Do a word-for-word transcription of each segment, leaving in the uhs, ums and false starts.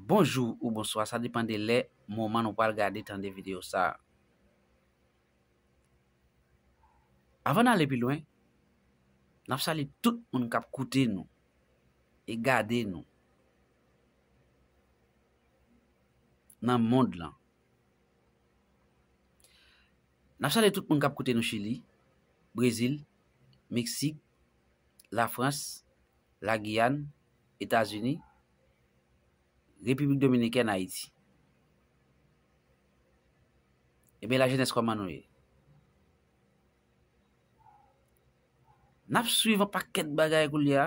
Bonjou ou bonswa, sa depann de lè, moman nou pral gade, tande videyo sa a. Avan n ale pi lwen, n ap salye tout moun k ap koute nou e gade nou nan mond lan. N ap salye tout moun k ap koute nou Chili, Brezil, Meksik, Lafrans, Lagiyàn, Etazini, Repiblik Dominikèn, Ayiti. Ebyen, lajenès, kòman nou ye? N ap swiv yon pakèt bagay koulye a.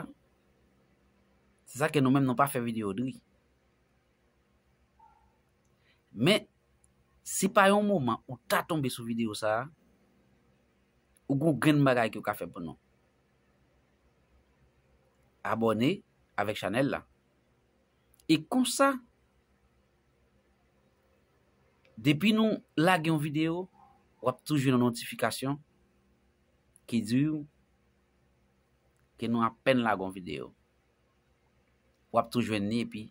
Se sa ke nou menm nou pa fè videyo dri. Men, si pa yon moman ou ta tonbe sou videyo sa a, ou gon grenn bagay ke w ka fè pou nou. Abòne avèk chanèl la. E konsa, depi nou lage yon videyo, w ap toujou jwenn yon notifikasyon ki di w ke nou apèn lage yon videyo. W ap tou jwenn li epi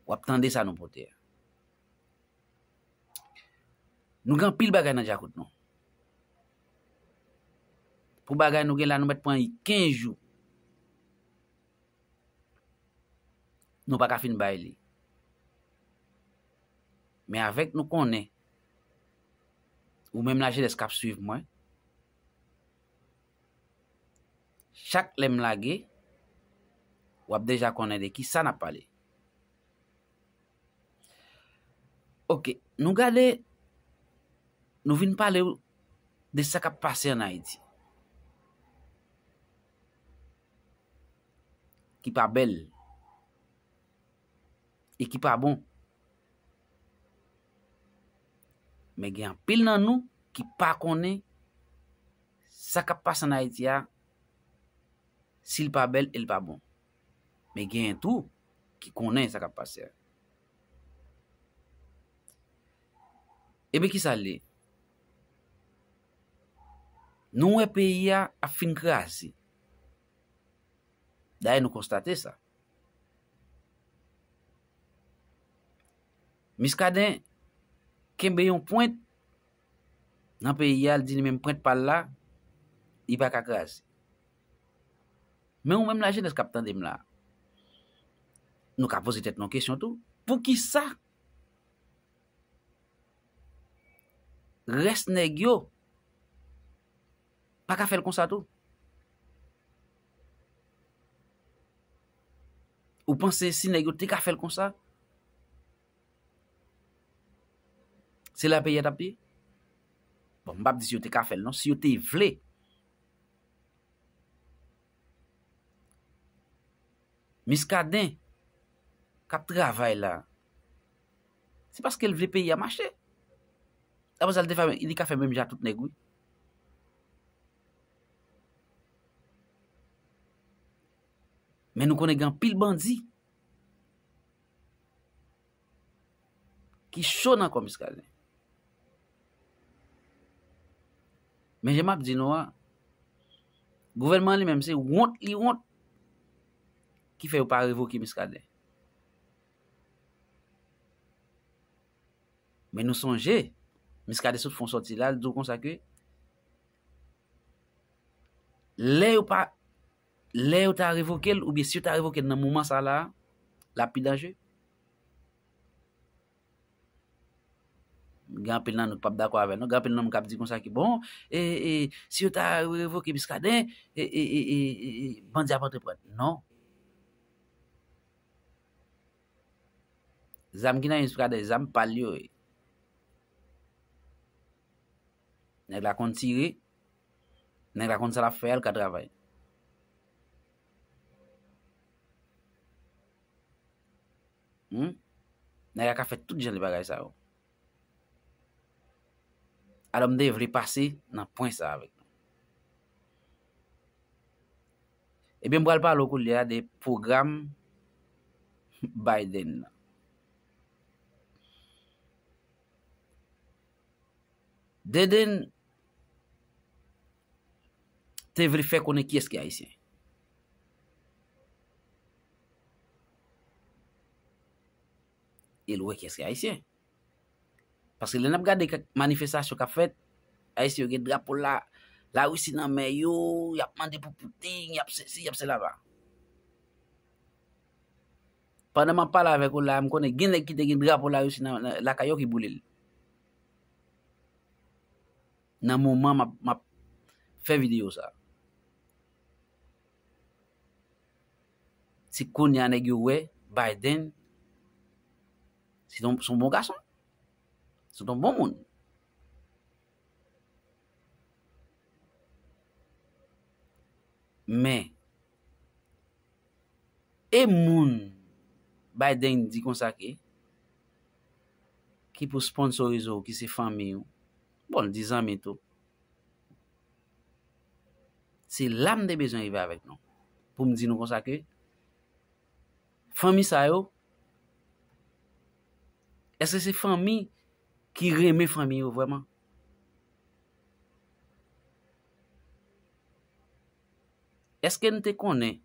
w ap tande sa nou pote a. Nou gen anpil bagay nan djakout nou. Pou bagay nou gen la, nou mèt pran kenz jou. Nou pa ka fin bay li. Men avèk nou konnen, ou menm lajenès k ap swiv mwen, chak lè m lage, w ap deja konnen de ki sa n ap pale. Oke, nou gade, nou vin pale w de sa k ap pase ann Ayiti. Ki pa bèl. E ki pa bon. Men gen anpil nan nou ki pa konnen sa k ap pase ann Ayiti a, si l pa bèl e l pa bon. Men genyen tou ki konnen sa k ap pase a. Ebyen, ki sa l ye? Nou wè peyi a ap fin kraze. Dayè, nou konstate sa. Miskaden kenbe yon pwent nan peyi a, l di li menm pwent pa l la, li pa ka kraze. Men ou menm lajenès k ap tande m la, nou ka poze tèt nou kesyon tou. Poukisa rès nèg yo pa ka fè l konsa tou? Ou panse si nèg yo te ka fè l konsa, se la peyi a t ap ye? Bon, m p ap di si yo te ka fè l non, si yo te vle. Miskaden k ap travay la, se paske l vle peyi a mache. Apre sa, l te fè, li ka fè menm jan ak tout nèg, wi. Men nou konnen gen anpil bandi ki cho nan kò Miskaden. Men jan m ap di nou an, gouvènman an li menm se wont li wont ki fè yo pa revoke Miskaden. Men nou sonje, Miskaden sot fè yon sòti la, l di w konsa ke lè yo pa, lè yo ta revoke l, oubyen si yo ta revoke l nan moman sa la, l ap pi danje. Gen anpil nan nou k p ap dakò avè l non. Gen anpil nan nou k ap di konsa ki bon, e, e, si yo ta revoke Miskaden, e, e, e, e, e, e, bandi ap antre pran. Non. Zam ki nan men Miskaden, zam pa l yo ye. Nèg la konn tire, nèg la konn sa l ap fè a, l ka travay. Hmm? Nèg la ka fè tout jan de bagay sa yo. Alò, m te vle pase nan pwen sa avèk nou. Ebyen, m pral pale w koulye a de pwogram Biden nan. Deden te vle fè konnen kiyès ki ayisyen. e l wè kiyès ki ayisyen. Paske lè n ap gade kèk manifestasyon k ap fèt, Ayisyen yo gen drapo la, Larisi nan men yo, y ap mande pou Putin, y ap sesi, y ap sela. Pandan m ap pale avèk ou la, m konnen gen nèg ki te gen drapo Larisi nan, nan lakay yo ki boule l. Nan moman m ap, m ap fè videyo sa. Se kounye a nèg yo wè Biden se yon, se yon bon gason. Se yon bon moun. Men, e moun Biden di konsa ke, ki pou sponsorize w, ki se fanmi w. Bon, l di zanmi tou. Se la m te bezwen rive avèk nou. Pou m di nou konsa ke fanmi sa yo, èske se fanmi ki renmen fanmi yo vrèman? Èske n te konnen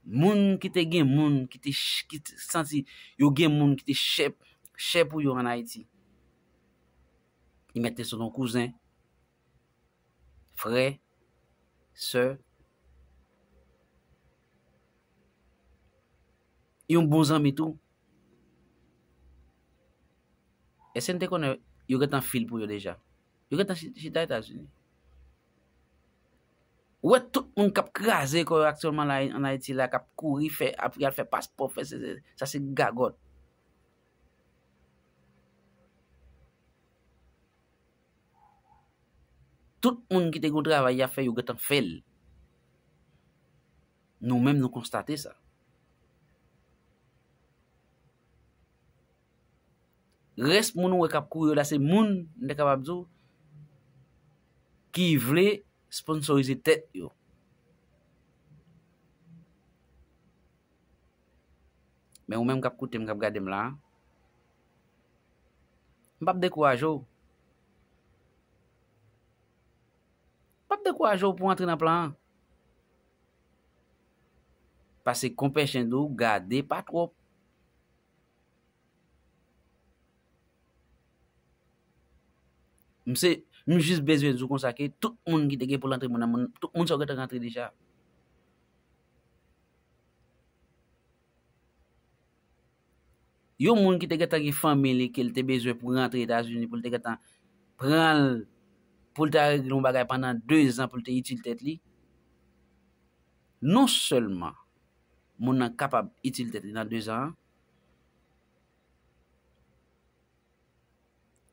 moun ki te gen moun ki te ch-, ki te santi yo gen moun ki te chè, chè pou yo ann Ayiti? Li mèt te sot yon kouzen, frè, sè, yon bon zanmi tou. Èske n te konnen yo gentan fil pou yo deja? Yo gentan chi-, chita Etazini. Ou wè tout moun k ap kraze kò yo aktyèlman la ann Ayiti la, k ap kouri fè, ap, y al fè paspò, fè se, se, sa se gagòt. Tout moun ki te gen yon travay y ap fè, yo gentan fè l. Nou menm, nou konstate sa. Rès moun ou wè k ap kouri yo la, se moun, m te kapab di w, ki vle sponsorize tèt yo. Men ou menm k ap koute m, k ap gade m la, m p ap dekouraje w. M p ap dekouraje w pou w antre nan plan an. Paske konpè chen di w, gade pa twòp. M se, m jis bezwen di w konsa ke tout moun ki te gen pou l antre, moun nan, moun, tout moun sa yo gentan rantre deja. Yon moun ki te gentan gen fanmi li ke l te bezwen pou rantre Etazini, pou l te gentan pran l, pou l ta regle yon bagay pandan de zan pou l te itil tèt li. Non sèlman moun nan kapab itil tèt li nan de zan an,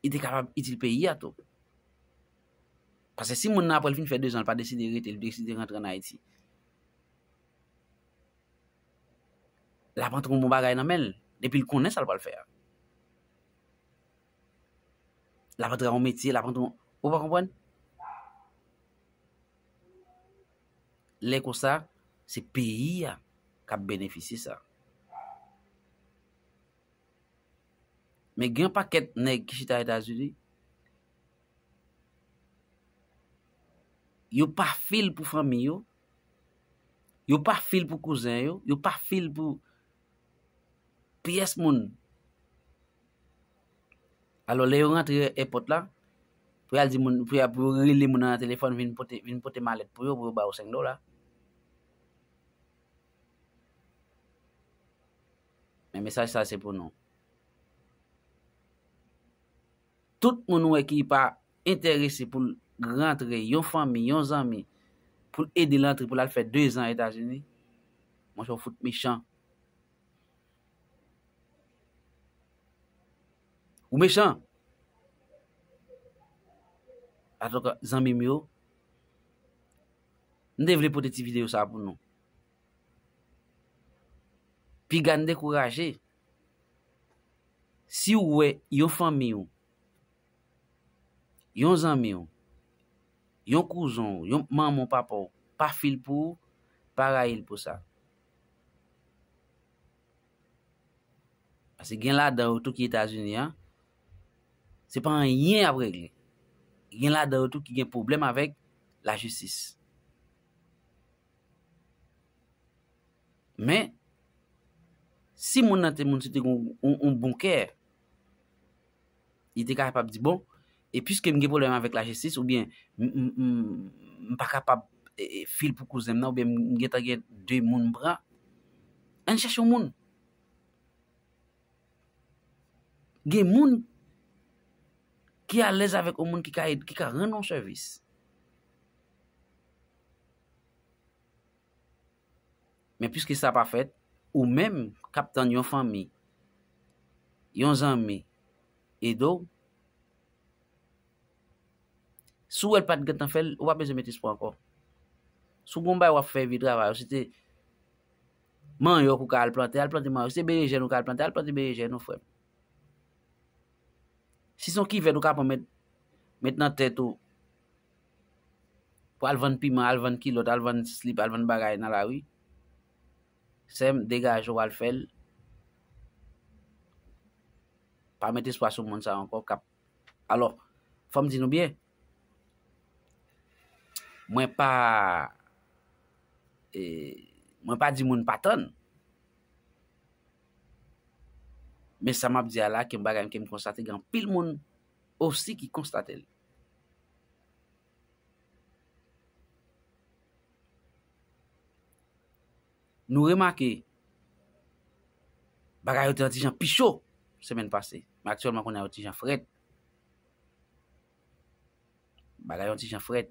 li te kapab itil peyi a tou. Paske si moun nan apre l fin fè de zan, l pa deside rete, li deside rantre ann Ayiti, l ap antre yon bon bagay nan men l, depi l konnen sa l pral fè a. L ap antre yon metye, l ap antre yon, ou pa konprann? Lè konsa, se peyi a k ap benefisye sa. Men gen yon pakèt nèg ki chita Etazini, yo pa fil pou fanmi yo, yo pa fil pou kouzen yo, yo pa fil pou pyès moun. Alò, lè yo rantre èpòt la, pou y al di moun, pou y al, pou yo rele moun nan nan telefòn, vin pote, vin pote malèt pou yo, pou yo ba yo senk dola. Men mesaj sa se pou nou. Tout moun ou wè ki pa enterese pou l rantre, yon fanmi, yon zanmi, pou l ede l antre, pou l al fè de zan Etazini, monchè, w fout mechan. Ou mechan. Antouka, zanmi m yo, m te vle pote ti videyo sa pou nou. Piga n dekouraje. Si w wè yon fanmi w, yon zanmi w, yon kouzen w, yon manman w, papa w pa fil pou ou, pa rayi l pou sa. Paske gen ladan yo tou ki Etazini an, se pa anyen y ap regle. Gen ladan yo tou ki gen pwoblèm avèk lajistis. Men, timoun nan, timoun si te gen yon, yon, yon bon kè, li te kapab di, bon, e piske m gen pwoblèm avèk lajistis, oubyen m, m, m, m pa kapab e, e, fil pou kouzen m nan, oubyen m gentan gen de moun m pran, ann chèche yon moun. Gen moun ki alèz avèk yon moun ki ka, ki ka rann yon sèvis. Men piske sa pa fèt, ou menm k ap tann yon fanmi, yon zanmi ede w, si w wè l pa t gentan fè l, ou pa bezwen met espwa ankò. Si w gen yon bagay w ap fè epi travay ou, si te manyòk ou ka al plante, al plante manyòk. Si se berejèn ou ka al plante, al plante berejèn ou, frè m. Si se yon kivèt ou ka pran met, met nan tèt ou pou al vann piman, al vann kilòt, al vann slip, al vann bagay nan lari, sè m, degaje w al fè l. Pa met espwa sou moun sa ankò k ap Alò, fò m di nou byen, mwen pa, e, mwen pa di moun pa tann. Men sa m ap di a la, ke m bagay ke m konstate, gen anpil moun osi ki konstate l. Nou remake, bagay yo te yon ti jan pi cho semèn pase, men aktyèlman kounye a yo ti jan frèt. Bagay yon ti jan frèt.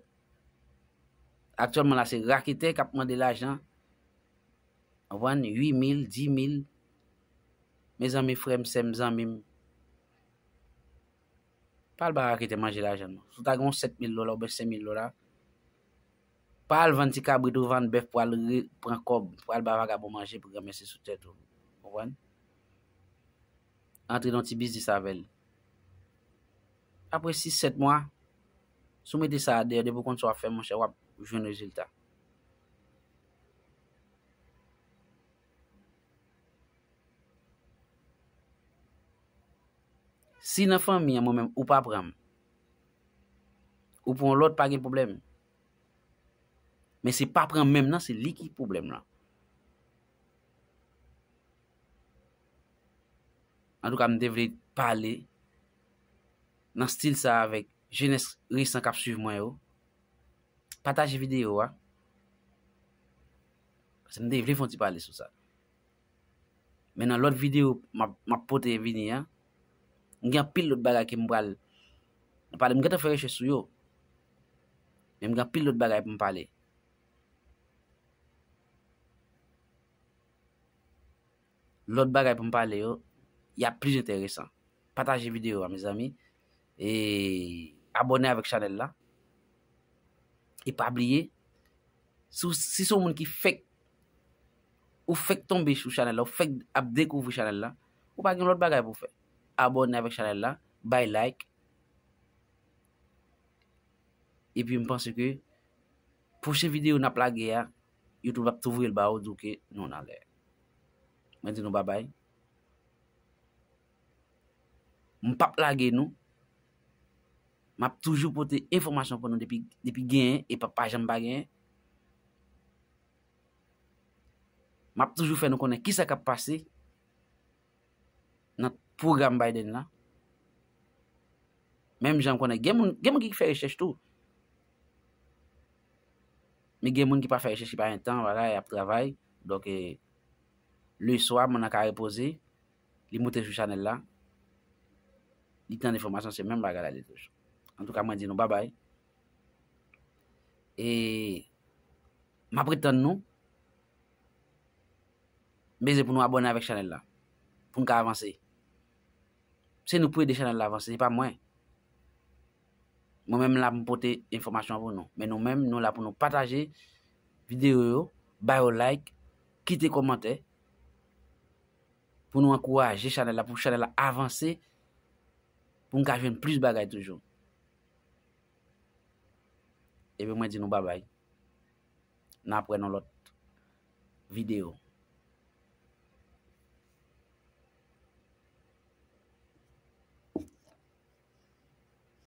Aktyèlman la, se raketè k ap mande lajan. Konprann? Uit mil, dis mil. Mezanmi, frè m, sè m, zanmi m, pa al ba raketè manje lajan, non. Si w ta gen yon sèt mil dola oubyen senk mil dola, pa al vann ti kabrit ou vann bèf pou al re-, pran kòb, pou al ba vagabon manje pou granmesi sou tèt ou. Konprann? Antre nan ti biznis avè l. Apre sis, sèt mwa, si w mete sa a dèyè, depi w konn sa w ap fè, monchè, w ap jwenn rezilta. Si nan fanmi an, mwen menm, ou pa pran m, ou pran yon lòt, pa gen pwoblèm. Men se pa pran menm nan, se li ki pwoblèm lan. Antouka, m te vle pale nan stil sa avèk jenès resan k ap swiv mwen yo. Pataje videyo a. Paske m te vle fè yon ti pale sou sa. Men nan lòt videyo m ap, m ap pote vini an, m gen anpil lòt bagay ke m pral pale. M gentan fè rechèch sou yo. Men m gen anpil lòt bagay pou m pale. Lòt bagay pou m pale yo, y ap plis enteresan. Pataje videyo a, mezanmi. E abòne avèk chanèl la. E pa bliye, si w, si se yon moun ki fèk, ou fèk tonbe sou chanèl la, ou fèk ap dekouvri chanèl la, ou pa gen lòt bagay pou w fè. Abòne avèk chanèl la, bay like. Epi m panse ke pwochen videyo n ap lage a, YouTube ap tou voye l ba ou, di w ke nou nan lè. Mwen di nou babay. M p ap lage nou. M ap toujou pote enfòmasyon pou nou depi, depi genyen e pa, pa janm pa genyen. M ap toujou fè nou konnen kisa k ap pase nan pwogram Biden la. Menm jan m konnen, gen moun, gen moun ki fè rechèch tou. Men gen moun ki pa fè rechèch, ki pa gen tan, bagay, y ap travay. Donk, e, leswa, moun nan ka repoze, li moute sou chanèl la, li tann enfòmasyon, se menm bagay la li toujou. Antouka, mwen di nou babay. E m ap ret tann nou. M bezwen pou nou abòne avèk chanèl la. Pou n ka avanse. Se nou pou ede chanèl la avanse, se pa mwen. Mwen menm la pou m pote enfòmasyon pou nou. Men nou menm, nou la pou nou pataje videyo yo, ba yo like, kite kòmantè, pou nou ankouraje chanèl la, pou chanèl la avanse, pou n ka jwenn plis bagay toujou. Epi mwen di nou babay. N ap wè nan lòt videyo.